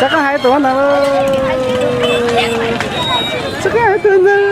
Txhob hais tus ntawd. Txhob hais tus ntawd.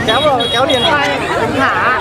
Kéo, kéo điện thoại, điện thoại.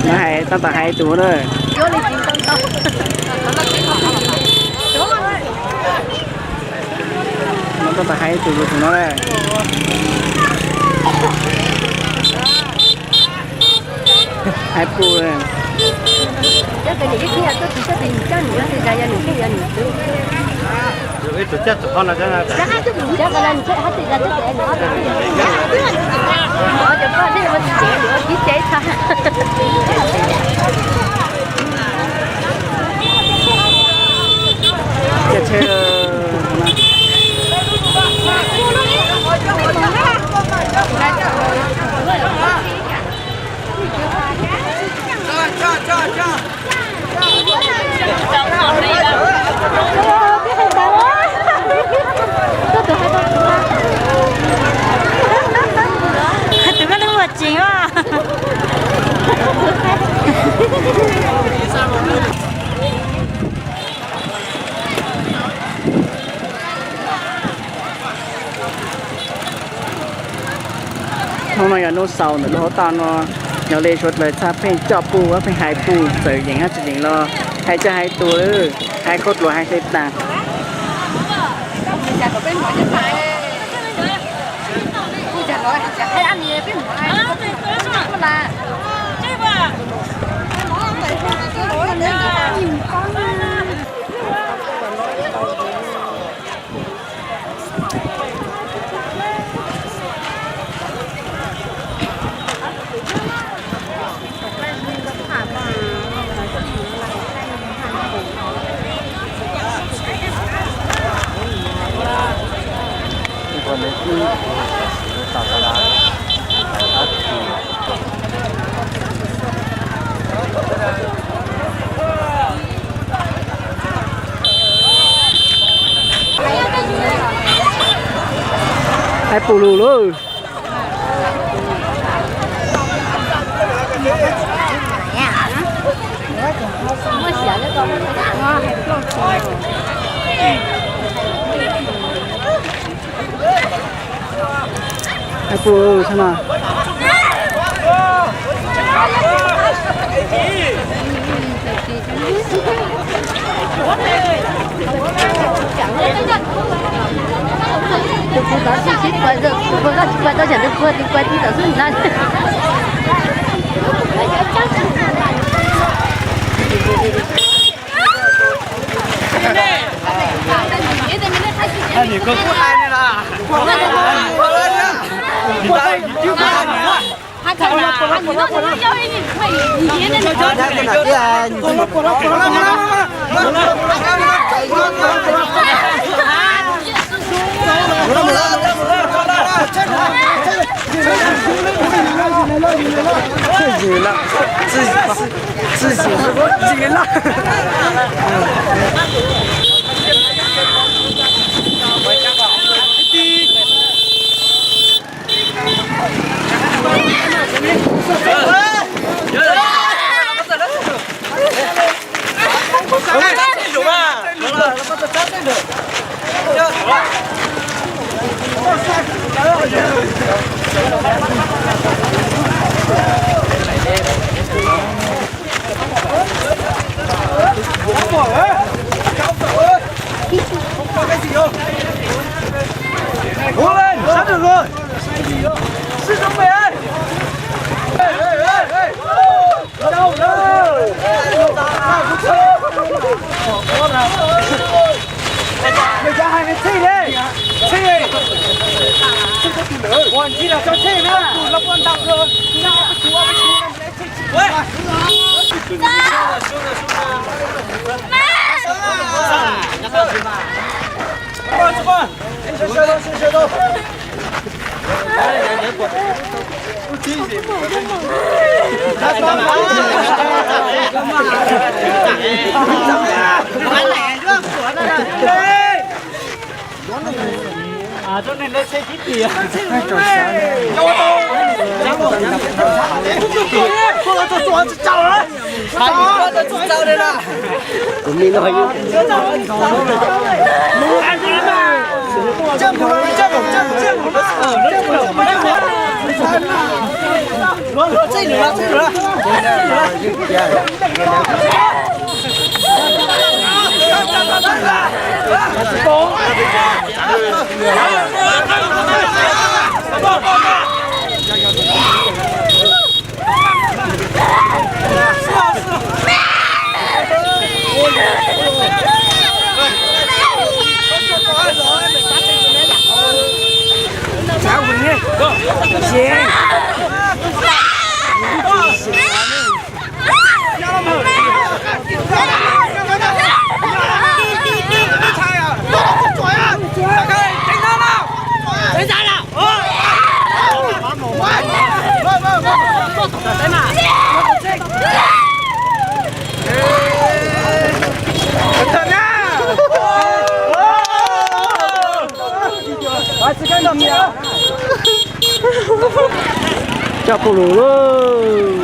Hais, tab tom hais tus na. Tab tom hais tus tus no na. Hais pus. Tus koj lub ua tsev os. No yog hnub xaus ntawm lub hauv toj no, yog li suav dlawg txhaj pheej coj puj, pheej hais puj, txawm yeem hab tsis yeem los hais coj hais tus, hais khaub dluav hais hli tas. Hais puj lug lauj. Hais puj tshaj no. Tus kuv tod tsis quaj, tus kuv tod tsis quaj, tau tsam tus kuv tus kuv tus tod xwb ntag. Txwj yim lawm, txwj yim lawm. Sab nraud los, sib zoo me. Nws cov hais nws txhij li, txhij, ua ntsis los tso txhij na, los puas ntau. Coj puj lug lauj.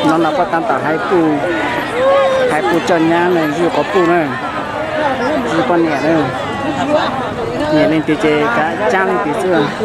No na poj tab tom hais pum, hais pum tso nyab na, yug qhov pum na, yug poj niam na, niam leej twg ces kav tsab leej twg xwb.